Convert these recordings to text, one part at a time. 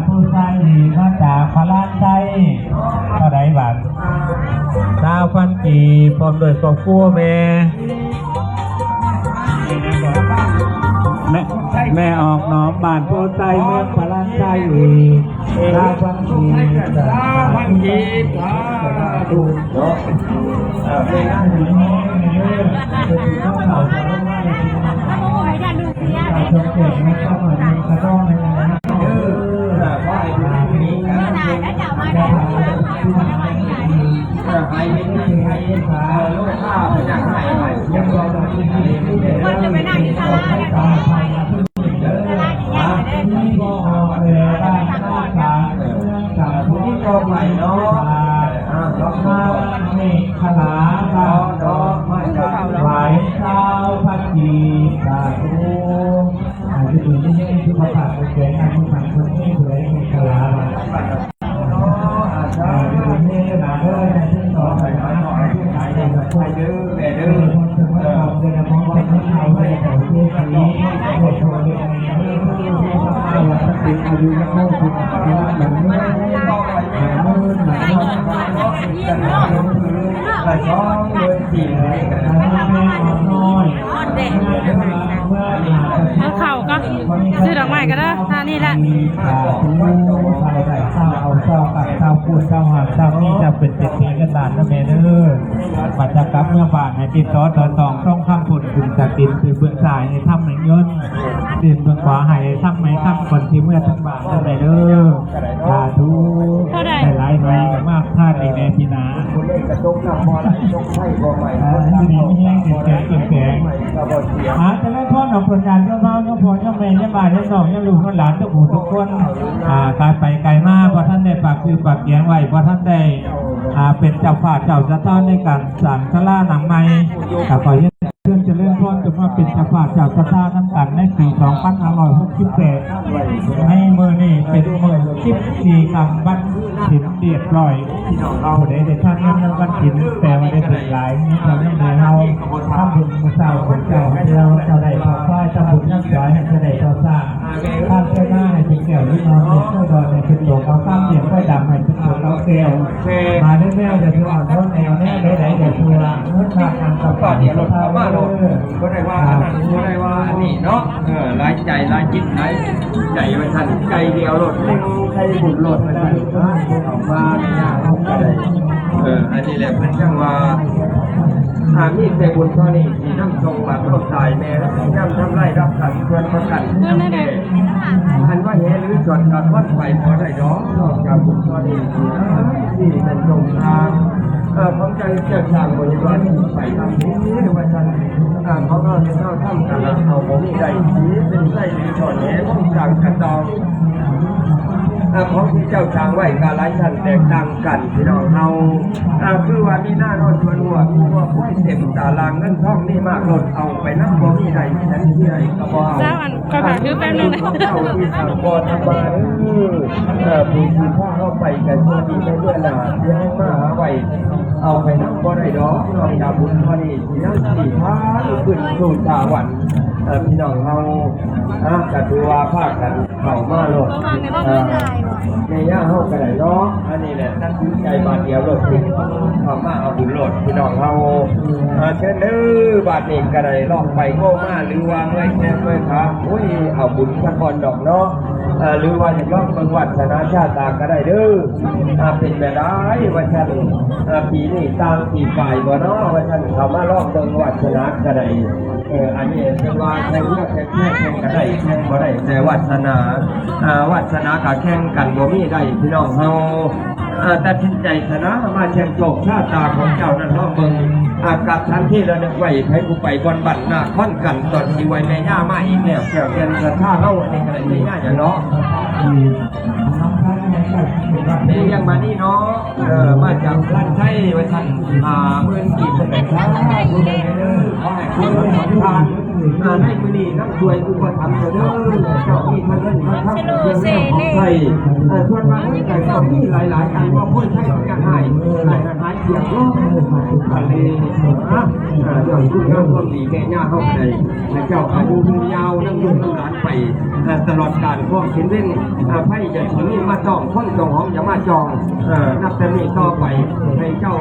ຜູ້ໄຊມາຈາກພະລານໄຊ ເທົ່າໃດບາດ? ຊາວພັນກີບ ພ້ອມດ້ວຍຄອບຄົວແມ່ ແມ່ ແມ່ອອກໜອມ ບ້ານໂພໄຊ ເມືອງພະລານໄຊອີກ ຊາວພັນກີບ ຊາວພັນກີບ ສາທຸເນາະ. ເອີ ແມ່ນາງ ເອີ ເປັນຜູ້ເຖົ້າເຖົ້າ ເອີ ຂໍໃຫ້ມີການ ເອີ ໃຫ້ເຮັດງານ ໃຫ້ເຮັດ ເອີ ໂລກາພະຍາໄທ ໃຫ້ ຄົນຈະໄປນັ່ງຢູ່ສາລາ ເດີ ມາ ມີບໍ່ອອກແລ້ວ ບ້ານນາກາງ ເມືອງສາທຸ ນີ້ກໍໄປເນາະ ອ່າ ດອກມາ ເມກຂະລາ ບ້ານດອກໄມ້ ຖວາຍຊາວພັນກີບ ສາທຸ ໃຫ້ຢູ່ດີມີແຮງ ສຸຂະພາບແຂງແຮງ ອາຍຸໝັ້ນຄົນຍືນ ຜູ້ໃດເມກຂະລາ ເອົາເຂົ້າກໍ ຊື້ດອກໄມ້ກໍເດີ ທ່ານີ້ແຫຼະ ເອົາຊອກກັບຊາວພຸດຊາວຫານຊາວມີ ຈະເປັນເສດຖີເງິນລ້ານນະແມ່ເດີ. ບັດຈະກັບເມືອບ້ານໃຫ້ຕິດຕໍ່ຕໍ່ສອງ ສອງຄຳພຸ້ນຂຶ້ນສະຕິນ ໄປເບື້ອງຊ້າຍໃຫ້ທຳໃຫ້ເງິນ ເດີນເບື້ອງຂວາໃຫ້ທຳໃຫ້ຄຳ ກ່ອນຊິເມືອເຖິງບ້ານເດີແມ່ເດີ. ສາທຸ ເທົ່າໃດ ຫຼາຍໆ ໃຫ້ມາທານອີກແດ່ປີໜ້າ ເອີ ຢູ່ດີມີແຮງ ເຂັ້ມແຂງ ເຂັ້ມແຂງ ອາ ຈະເລີນພອນອອກຜົນງານ ໂຍມເຮົາ ໂຍມພໍ່ ໂຍມແມ່ ຍາມບ້ານ ຍາມນ້ອງ ຍາມລູກ ຍາມຫຼານ ທຸກຜູ້ທຸກຄົນ ອ່າ ກາຍໄປກາຍມາ ບໍ່ທັນໄດ້ປາກຊື່ປາກສຽງໄວ້ ບໍ່ທັນໄດ້ ອ່າ ເປັນເຈົ້າຟ້າເຈົ້າສະຖານໃນການສ້າງສາລາຫຼັງໃໝ່ ກໍຂໍຮຽນເຊີນຈະເລີນພອນ ຈົ່ງມາເປັນເຈົ້າຟ້າເຈົ້າສະຖານນຳກັນໃນປີສອງພັນຫ້າຮ້ອຍຫົກສິບແປດ ໃນມື້ນີ້ເປັນມື້ສິບສີ່ຄ່ຳ ວັນ ເຫັນຮຽບຮ້ອຍ ຜູ້ໃດໄດ້ທານເງິນໃນວັນສິນ ແປວ່າໄດ້ບຸນຫຼາຍ ມີເທົ່ານັ້ນໃຫ້ເຮົາທຳບຸນມື້ເຊົ້າ ບຸນເຈົ້າ ເຈົ້າ ເຈົ້າໄດ້ເຂົ້າຄວາຍ ທຳບຸນຍັງສວຍ ໃຫ້ເຈົ້າໄດ້ຕໍ່ສ້າງ ທານເທື່ອໜ້າໃຫ້ເປັນແກ້ວລິນນອນ ເປັນເສື້ອດອນ ໃຫ້ເປັນຕົວເຂົາຄຳ ລ້ຽງຄວາຍດຳ ໃຫ້ເປັນຕົວເຂົາແກ້ວ ມາເດີແມວ ຢ່າຖືອ່ອນໂທນແນວ ແນວໃດໆ ຢ່າເຊື່ອ ເງິນທາດອັນກັບປາດ ຢ່າລົດເຂົ້າມາໂລດ ບໍ່ໄດ້ວ່າອັນນັ້ນ ບໍ່ໄດ້ວ່າອັນນີ້ເນາະ ເອີ ຫຼາຍໃຈຫຼາຍຈິດຫຼາຍ ໃຈວ່າຊັ້ນ ໃຈດຽວໂລດ ເລັງໃສ່ບຸນໂລດວ່າຊັ້ນ ອອກມາໃນຍາມເຮົາກໍໄດ້ ເອີ ອັນນີ້ແຫຼະເພິ່ນຈັ່ງວ່າ ຖ້າມີແຕ່ບຸນເທົ່ານີ້ ຊິນຳສົ່ງບາດເຮົາຕາຍແດ່ ຍາມທຳລາຍຮັບຂັນ ເພື່ອນປະກັນ ເພິ່ນນັ້ນແຫຼະ ອັນວ່າແຫຫຼືສ່ວນກະຄອນໄປບໍ່ໄດ້ດອກ ນອກຈາກບຸນເທົ່ານີ້ ຊິນຳສົ່ງທາງ ເອີ ຂອງເຈົ້າເຮັດເຈົ້າສ້າງບໍລິວານໄປທາງນີ້ວ່າຊັ້ນ ເອີ ຂອງເຮົາເຮັດເຮົາທຳກະເຮົາບໍ່ມີໄດ້ ຊິເປັນໄສ້ຫຼືສອນແຫວງສ້າງກະຕ້ອງ ອ່າ ຂອງທີ່ເຈົ້າສ້າງໄວ້ກະຫຼາຍຊັ້ນແຕກຕ່າງກັນ ພີ່ນ້ອງເຮົາ ອ່າ ຄືວ່າມີນານອນສວນຫົວ ມີງົວຄວາຍເຕັມຕາລາງ ເງິນທອງມີມາກລົ້ນ ເອົາໄປນຳບໍ່ມີໄດ້ ມີແຕ່ທີ່ໃດກະບໍ່ເອົາ ເຈົ້າ ອັນ ຂ້ອຍຝາກຖືແປັບໜຶ່ງ ຂອງເຈົ້າທີ່ສ້າງບໍ່ທຳມາເດີ ເອີ ຜູ້ທີ່ພາເຮົາໄປກະຊົ່ວດີໄປເມື່ອໜ້າ ທີ່ເຮົາມາຫາໄວ້ ເອົາໄປນຳບໍ່ໄດ້ດອກ ນອກຈາກບຸນເທົ່ານີ້ ທີ່ຍັງຊິພາຂຶ້ນສູ່ສະຫວັນ ເອີ ພີ່ນ້ອງເຮົາ ອ່າ ກະຖືວ່າພາກັນ ເຂົ້າມາໂລດ ເອີ ແມ່ຍ່າເຮົາກໍໄດ້ເນາະ ອັນນີ້ແຫຼະ ຕັດສິນໃຈບາດດຽວໂລດ ເຂົ້າມາເອົາບຸນໂລດ ພີ່ນ້ອງເຮົາ ເອີ ເຊີນເດີ ບາດນີ້ກໍໄດ້ ລອງໄປໂກມາ ຫຼືວ່າເມື່ອຍແຂ້ງເມື່ອຍຂາ ໂອ້ຍ ເອົາບຸນສາກ່ອນດອກເນາະ ເອີ ຫຼືວ່າຢາກລອງເບິ່ງວາດສະໜາຊາຕາກໍໄດ້ເດີ ຖ້າເປັນໄປໄດ້ວ່າຊັ້ນ ເອີ ປີນີ້ຕ່າງປີກາຍບໍ່ເນາະ ວ່າຊັ້ນ ເຂົ້າມາລອງເບິ່ງວາດສະໜາກໍໄດ້ ເອີ ອັນນີ້ເພິ່ນວ່າແຂ່ງເຮືອແຂ່ງແພແຂ່ງກໍໄດ້ ແຂ່ງບໍ່ໄດ້ແຕ່ວາດສະໜາ ອ່າ ວາດສະໜາກໍແຂ່ງກັນບໍ່ມີໄດ້ ພີ່ນ້ອງເຮົາ ອ່າ ຕັດສິນໃຈຊະນະ ມາແຂ່ງໂຊກຊາຕາຂອງເຈົ້ານັ້ນລອງເບິ່ງ ອ່າ ກັບສະຖານທີ່ລະນຶກໄວ້ ໃຜຜູ້ໄປບ່ອນບ້ານນາຄອນກັນ ຕອນທີ່ໄວແມ່ຍ່າມາອີກແລ້ວ ແກ້ວແກ່ນສັດທາເຮົາ ອັນນີ້ກໍໄດ້ແມ່ຍ່າຫຍັງເນາະ ແມ່ລ້ຽງມານີ້ເນາະ ເອີ ມາຈາກລານໄຊວ່າຊັ້ນ ຫ້າໝື່ນກີບເພິ່ນກໍສາທຸເດີ ຂໍໃຫ້ຄຸນຜົນທານ ເອີ ໃນມື້ນີ້ນຳຊ່ວຍອຸປະຖຳເດີ ເຈົ້າມີທັງເງິນທັງຄຳເຄື່ອງແນວຂອງໃຊ້ ເອີ ສ່ວນວ່າເງິນກໍເຈົ້າມີຫຼາຍໆ ອັນວ່າໂພໄຊເອົາຢ່າໃຫ້ ໃຫ້ຫາຍສຽງລົງທະເລ ເອີ ເອີ ດ້ວຍຄຸນງາມຄວາມດີແມ່ຍ່າເຮົາກໍໄດ້ ໃຫ້ເຈົ້າອາຍຸຍືນຍາວນຳລູກນຳຫຼານ ໄປ ເອີ ຕະຫຼອດການຂອງເຂດເວັນ ເອີ ໄພຢ່າສູ່ມີມາຕ້ອງ ຄົນເຈົ້າຂອງຢ່າມາຈອງ ເອີ ນັບແຕ່ນີ້ຕໍ່ໄປ ໃຫ້ເຈົ້າ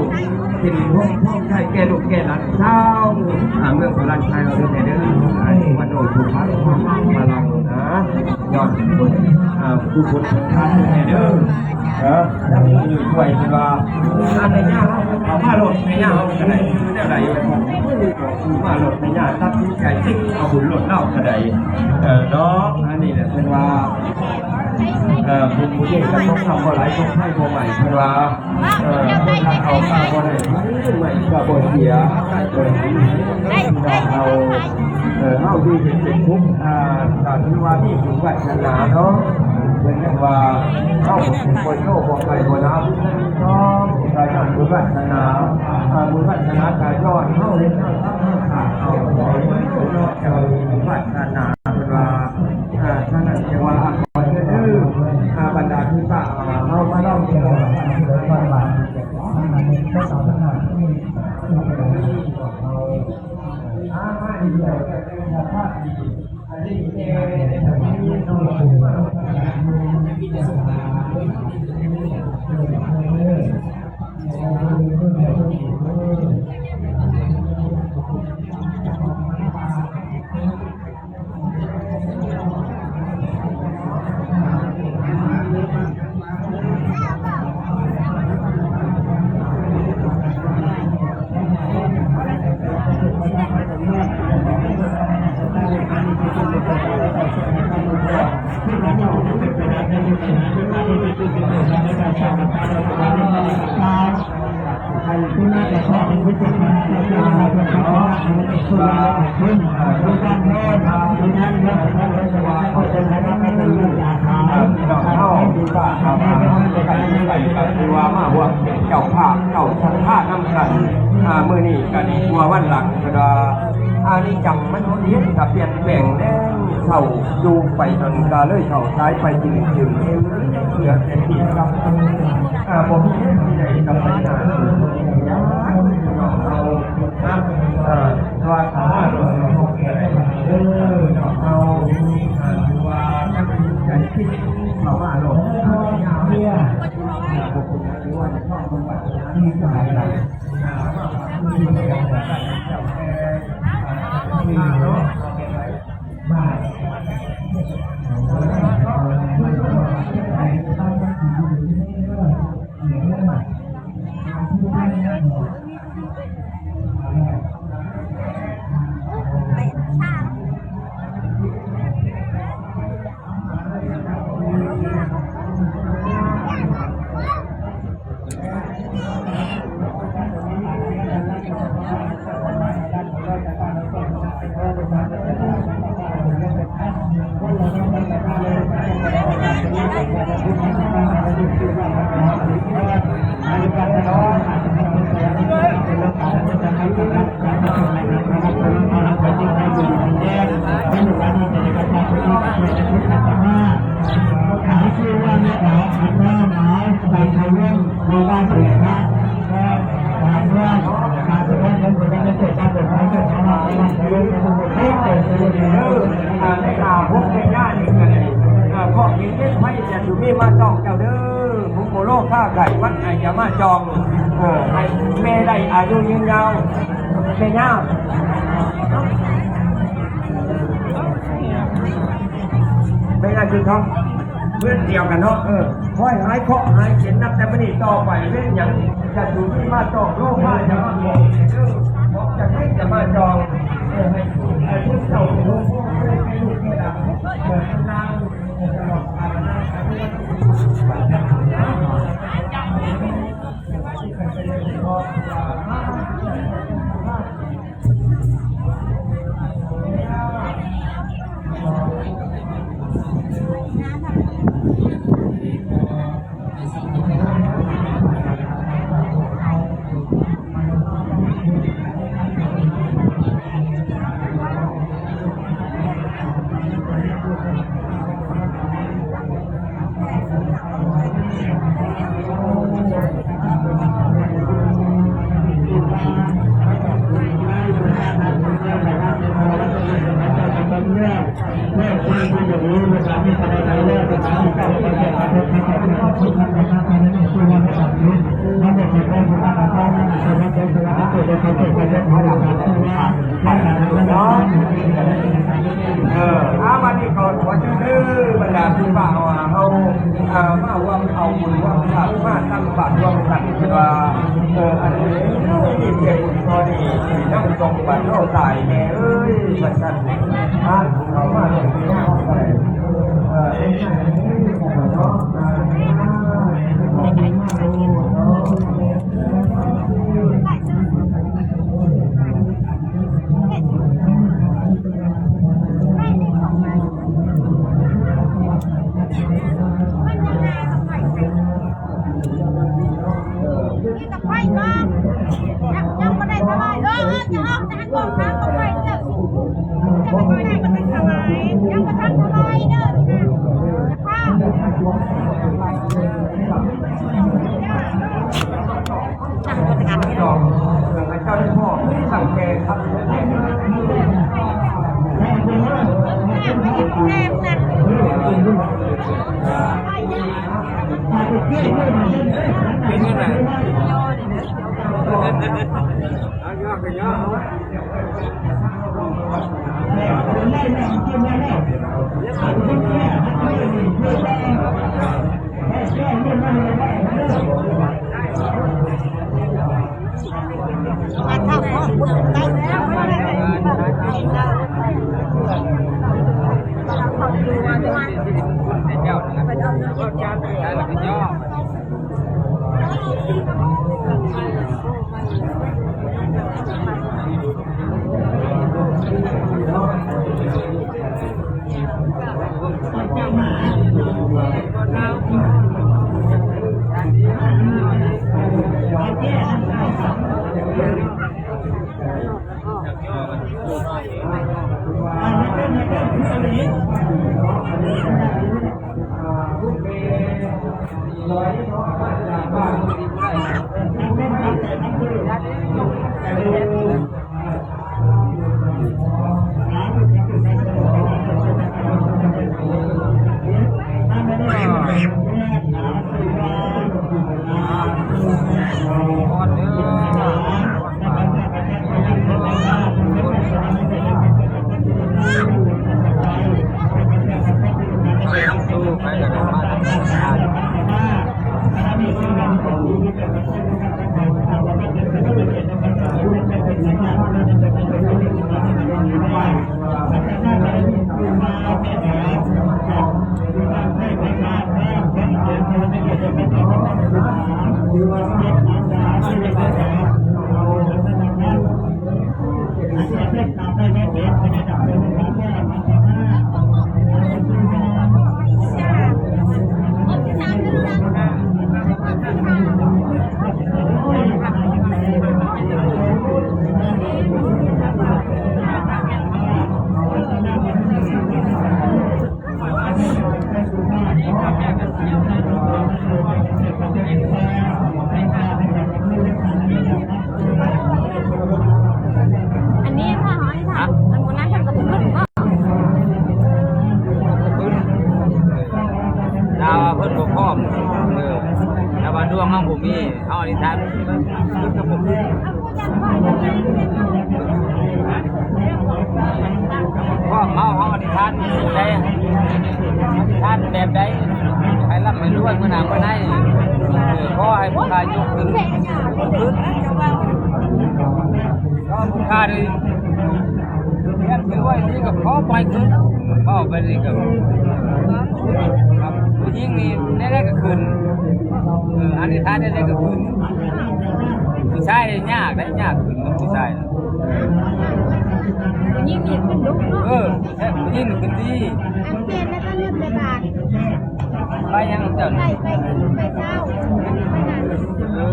ເປັນໂຮມໂພມໄຊແກ່ລູກແກ່ຫຼານຊາວ ເອີ ເມືອງໂຄລາດໄຊເຮົາເດີແມ່ເດີ ອາຍຸ ວັນໂນ ສຸຂັງ ພະລັງນະ ຍອດ ເອີ ກຸສົນຜົນທານເດີແມ່ເດີ ເອີ ນຳຢູ່ຊ່ວຍເພິ່ນວ່າ ອາ ແມ່ຍ່າເຮົາເຂົ້າມາໂລດ ແມ່ຍ່າເຮົາກໍໄດ້ ຄືແນວໃດ ມາໂລດ ແມ່ຍ່າຕັດສິນໃຈຕິດເອົາບຸນໂລດລາວກໍໄດ້ ເອີ ເນາະ ອັນນີ້ແຫຼະເພິ່ນວ່າ ເອີ ບຸນຜູ້ນີ້ກໍຕົກຄຳບໍ່ຫຼາຍ ຕົກໄພບໍ່ໄໝ້ ເພິ່ນວ່າ ເອີ ຄົນຮັກເອົາກະບໍ່ໄດ້ ໄໝ້ກະບໍ່ເສຍ ເອີ ພີ່ນ້ອງເຮົາ ເອີ ເຮົາຢູ່ເປັນເປັນທຸກ ອາ ກໍຖືວ່າມີບຸນວາສະໜາເນາະ ເພິ່ນເອີ້ນວ່າ ເຮົາບໍ່ໂຊບໍ່ໄພບໍ່ນາ ຕ້ອງການບຸນວາສະໜາ ອາ ບຸນວາສະໜາກະຍ້ອນເຮົາເຮັດເຮົາທຳເຮົາຂາດເຮົາ ເຈົ້າບຸນວາສະໜາ ເພິ່ນວ່າ ອາ ສະນັ້ນຈຶ່ງວ່າ ອາ ຂໍເຊີນເດີ ອາ ບັນດາທີ່ປ້າເຮົາມາລອງເບິ່ງ ເຮົາທີ່ວ່າມາຮ່ວມເປັນເຈົ້າພາບເຈົ້າສັດທານຳກັນ ອາ ມື້ນີ້ກໍດີກວ່າວັນຫຼັງ ເພິ່ນວ່າ ອານິດຈັງມັນໝູນວຽນ ກໍປ່ຽນແປງແລງ ເຖົ້າຢູ່ໄປ ເທົ່ານັ້ນກໍເລີຍເຖົ້າຕາຍໄປ ຈຶ່ງເຫັນເຫຼືອແຕ່ຕີນກັບ ອາ ບໍ່ມີແຮງທີ່ໃດກັບໄປໜ້າ ເອີ ເຮົາ ເອີ ວ່າຖ້າເຮົາເດີ ເຮົາ ເອີ ວ່າ ແປດສາມເອີ ໃນໜ້າຫົກໃນຍານີ້ກໍໄດ້ ເອີ ເພາະມີເງິນໄພຈະສຸມີມາຕ້ອງເຈົ້າເດີ ໂຄໂລຄ້າໄຂ່ ວັດໄອຢາມາຈອງ ເອີ ໃຫ້ແມ່ໄດ້ອາຍຸຍືນຍາວ ແມ່ຍ່າ ແມ່ຍ່າຄືເຮົາ ເຮືອນດຽວກັນເນາະ ເອີ ຂໍໃຫ້ຫາຍເຄາະຫາຍເຂັນ ນັບແຕ່ມື້ນີ້ຕໍ່ໄປ ເວນຫຍັງຈະສຸມີມາຕ້ອງ ໂລຄ້າຢ່າມາຂອງເດີ ເພາະຈະເຮັດຢ່າມາຈອງ ເອີ ໃຫ້ ໃຫ້ພວກເຈົ້າເປັນໂຮງໂພໃຫ້ລູກໃຫ້ຫຼານ ເອີ ນາງ ເ ເອີ ອາ ບັດນີ້ກໍຂໍເຊີນເດີ ບັນດາຜູ້ບ່າວເຮົາ ເອີ ມາຮ່ວມເອົາບຸນຮ່ວມທານ ມາຕັກບາດຮ່ວມກັນ ເພິ່ນວ່າ ເອີ ອັນນີ້ເປັນບຸນພໍດີ ນຳສົມບັດເຮົາຕາຍແມ່ເອີຍ ວ່າຊັ້ນ ອາ ເຂົ້າມາເລື່ອງງານໄປ ເອີ ເປັນຫຍັງເນາະ ເປັນຈັ່ງໃດ? ເອົາ ຍອກກໍຍອກ. ອັນນີ້ຖ້າເຮົາອະທິຖານ ອັນບໍ່ນັ້ນເພິ່ນກໍບໍ່ຂຶ້ນບໍ? ລາວວ່າເພິ່ນບໍ່ພ້ອມ ເອີ ລາວວ່າດວງເຮົາບໍ່ມີ ເຮົາອະທິຖານ ເພິ່ນກໍບໍ່ຂຶ້ນ. ພວກເຮົາ ເຮົາອະທິຖານແບບໃດ? ອະທິຖານແບບໃດ? ໃຫ້ລ່ຳໃຫ້ລວຍ ມື້ໜ້າມື້ໃນ ເອີ ຂໍໃຫ້ຜູ້ຂ້າຍົກຂຶ້ນ ຂຶ້ນ ຂໍຜູ້ຂ້ານີ້ ຮຽນຖືໄວ້ນີ້ກໍຂໍໄປຂຶ້ນ ເວົ້າໄປນີ້ກໍ ຜູ້ຍິງນີ້ແນວໃດກໍຂຶ້ນ ເອີ ອະທິຖານແນວໃດກໍຂຶ້ນ ຜູ້ຊາຍນີ້ຍາກໄດ໋ ຍາກຂຶ້ນກັບຜູ້ຊາຍ. ຜູ້ຍິງນີ້ຂຶ້ນດຸເນາະ. ເອີ ແທ້ຜູ້ຍິງຂຶ້ນດີ. ອັນແມ່ນແລ້ວກໍເລີ່ມແຕ່ບາດ ໄປຫຍັງເຈົ້າ? ໄປ ໄປຂຶ້ນໄປເຊົ້າ ໄປນັ້ນ. ເອີ.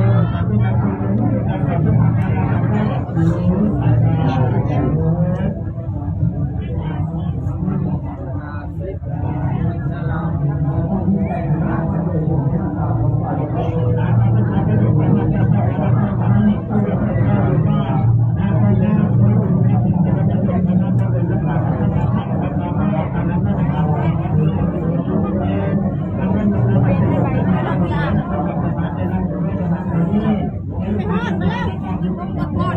ໄປຮອດມາແລ້ວ ຢູ່ກົບກ່ອນ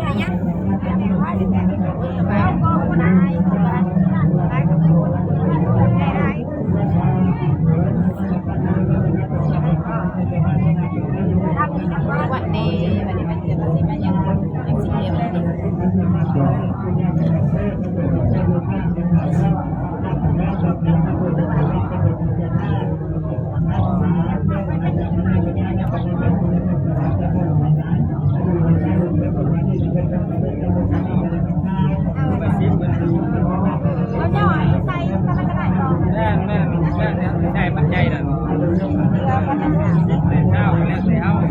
ເຊົ້າແລ້ວແຕ່ເຮົາ ທ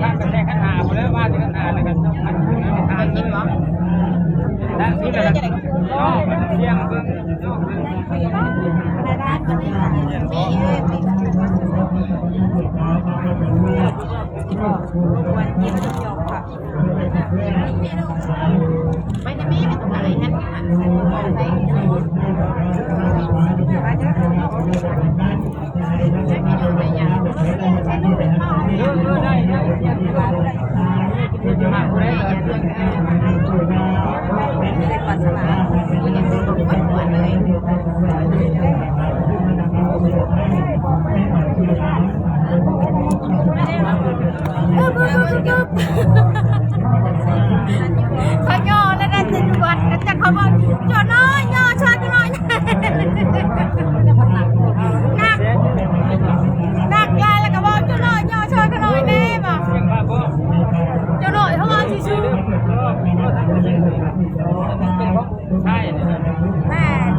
າງໄປແຕ່ຂັນຫ້າພຸ້ນແລ້ວ ວ່າແຕ່ຂັນຫ້າແລ້ວກໍທາງຂຶ້ນທາງເລີຍ ທາງນີ້ກໍສຽງເບິ່ງ ເຂົາຍໍແລ້ວໄດ້ແຕ່ຢູ່ວັດ ແຕ່ເຂົາບອກ ເຈົ້ານ້ອຍຍໍຊ່ອຍເຈົ້ານ້ອຍ ໜັກ ໜັກຫຼາຍ ແລ້ວກໍບອກ ເຈົ້ານ້ອຍຍໍຊ່ອຍເຈົ້ານ້ອຍແດ່ ບອກ ເຈົ້ານ້ອຍເຮົາເວົ້າຊື່ໆ. ໃຊ່ ແມ່ນ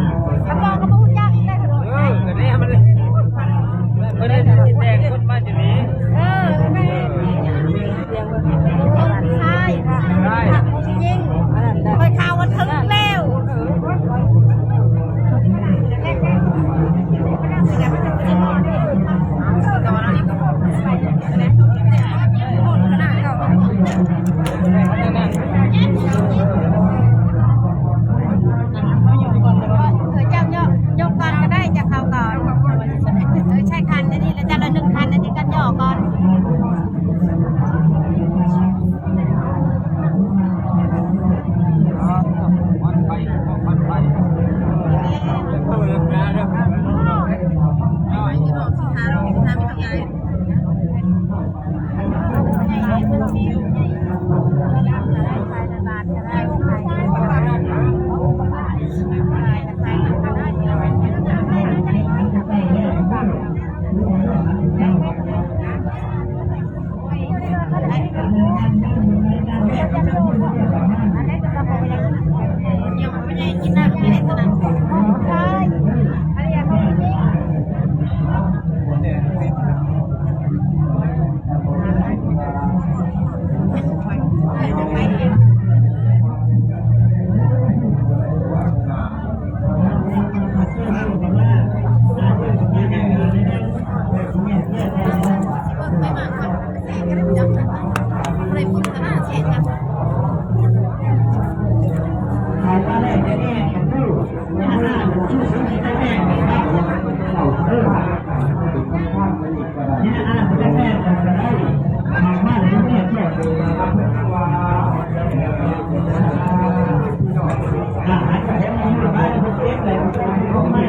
ກະບອກກະບໍ່ຮູ້ຈັກໄດ້ ເອີ ກະແນ່ມັນເລີຍ ເພິ່ນໄດ້ແຕ່ງຄົນມາຢູ່ນີ້ ເອີ ແມ່ນ ຜູ້ຊາຍ ຜູ້ຍິງ ຂ້ອຍຂ່າວວ່າເຖິງແລ້ວ. ເຈົ້າຍົກ ຍົກກ່ອນກໍໄດ້ ຈະເຂົ້າກ່ອນ ເອີ ໃຊ້ຂັນອັນນີ້ ແລ້ວເຈົ້າລະໜຶ່ງຂັນ ອັນນີ້ກໍຍໍກ່ອນ.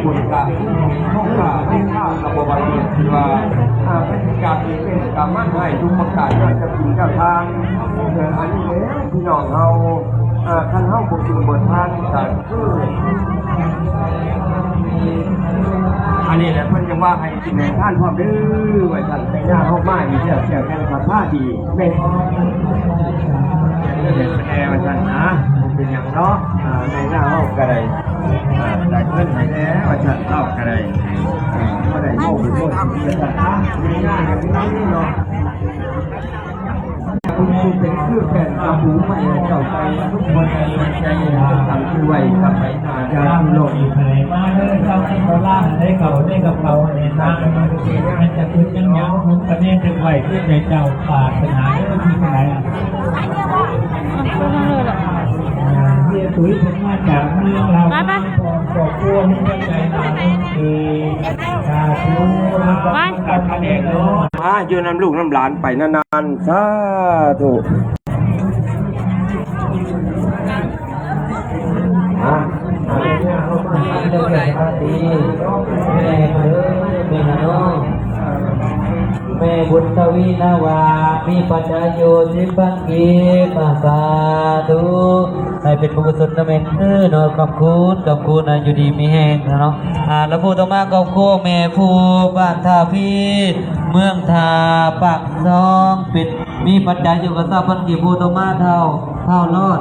ບຸນກະ ເຮົາກະ ເຮົາກະບໍ່ໄດ້ເຮັດ ທີ່ວ່າ ອ່າ ເປັນການເປັນການມັນໃຫ້ທຸກປະການ ເຈົ້າກິນເຈົ້າທານ ເອີ ອັນນີ້ແຫຼະ ພີ່ນ້ອງເຮົາ ເອີ ຄັນເຮົາບໍ່ກິນບໍ່ທານ ກະຄື ອັນນີ້ແຫຼະ ເພິ່ນຈັ່ງວ່າໃຫ້ກິນໃຫ້ທານພ້ອມເດີ ວ່າຊັ້ນ. ແມ່ຍ່າເຮົາມານີ້ແລ້ວ ແລ້ວແມ່ນສະພາດີ ແມ່ນ ແຕ່ວ່າຊັ້ນນະ ບໍ່ເປັນຫຍັງເນາະ ອ່າ ແມ່ຍ່າເຮົາກະໄດ້ ອ່າ ໄດ້ເງິນໃຫ້ແລ້ວ ວ່າຊັ້ນ ເຮົາກະໄດ້ ອ່າ ບໍ່ໄດ້ໂມ້ບໍ່ໂມ້ວ່າຊັ້ນນະ ແມ່ຍ່າກະໄດ້ເນາະ. ບຸນເປັນຄືແປ້ນຕະປູໄມ້ເຈົ້າໄປ ທຸກຄົນໃນໃຈ ຕັ້ງຊື່ໄວ້ກັບໄປໜ້າຢ່າງໂລກ. ມາເດີ ຊາວເມືອງໂຄລາດ ໄດ້ເຂົ້າໄດ້ກັບເຂົາ ໃນນາມ ມັນຈະຄືຍັງຍັງ ຜົນກະເນດຖືກໄວ້ ຄືໃຈເຈົ້າປາດຖະໜາເດີ ຄືໃດ ເຮຕຸຍເພິ່ນມາຈາກເມືອງລາວ ຄອບຄົວມີໃຈນາເດີ ສາທຸ ມາຢູ່ນຳລູກນຳຫຼານໄປນານໆ ສາທຸ. ອ່ະ ແມ່ເດີ ແມ່ນ້ອງ ແມ່ບຸນທະວີນາວາ ມີປັດໄຈຢູ່ສິບພັນກີບ ສາທຸ ໃຫ້ເປັນບຸນກຸສົນນຳແມ່ເດີເນາະ ຂອບຄຸນ ຂອບຄຸນນະ ຢູ່ດີມີແຮງເນາະ. ອ່າ ລະຜູ້ຕໍ່ມາ ຄອບຄົວແມ່ພູບ້ານທ່າພີ ເມືອງທ່າປາກຊ່ອງ ເປັນ ມີປັດໄຈຢູ່ກະຊາບພັນກີບ ຜູ້ຕໍ່ມາ ທ້າວ ທ້າວລອດ.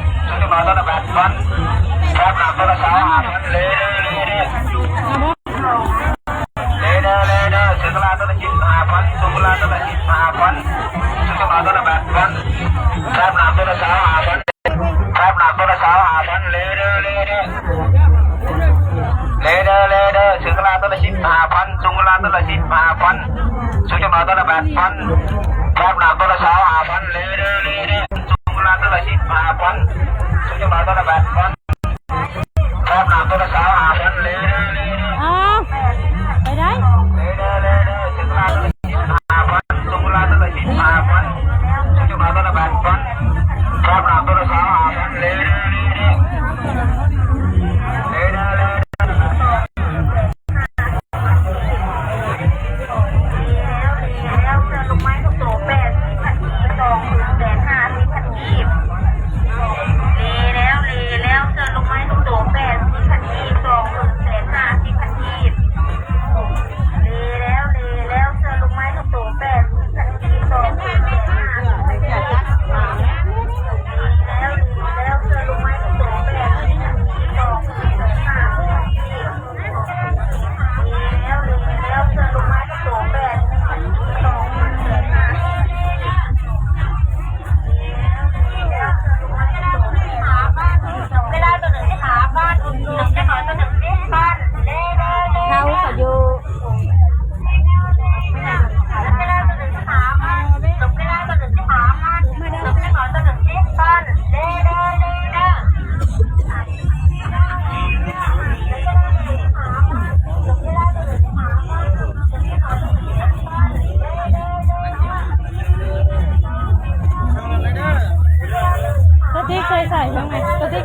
ຊຸດຈຳນວນໂຕລະແປດພັນ ແຟບໜາມໂຕລະຊາວຫ້າພັນ ເລີເດີ ເລີເດີ ເລີເດີ ເລີເດີ ເສືອກະລາໂຕລະສິບຫ້າພັນ ສຸກະລາໂຕລະສິບຫ້າພັນ ຊຸດຈຳນວນໂຕລະແປດພັນ ແຟບໜາມໂຕລະຊາວຫ້າພັນ ແຟບໜາມໂຕລະຊາວຫ້າພັນ ເລີເດີ ເລີເດີ ເລີເດີ ເລີເດີ ເສືອກະລາໂຕລະສິບຫ້າພັນ ສຸກະລາໂຕລະສິບຫ້າພັນ ຊຸດຈຳນວນໂຕລະແປດພັນ ແຟບໜາມໂຕລະຊາວຫ້າພັນ ເລີເດີ ເລີເດີ ສຸກະລາໂຕລະສິບຫ້າພັນ ຊຸດຈຳນວນໂຕລະແປດພັນ ແຟບໜາມໂຕລະຊາວຫ້າພັນ ເລີເດີ ເລີເດີ ອ້າວ ໄປໄດ້ ເລີເດີ ເລີເດີ ເສືອກະລາໂຕລະສິບຫ້າພັນ ສຸກະລາໂຕລະສິບຫ້າພັນ ຊຸດຈຳນວນໂຕລະແປດພັນ ແຟບໜາມໂຕລະຊາວຫ້າພັນ ເລີເດີ ເລີເດີ ເລີເດີ ເລີເດີ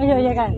Ayo, ya kan?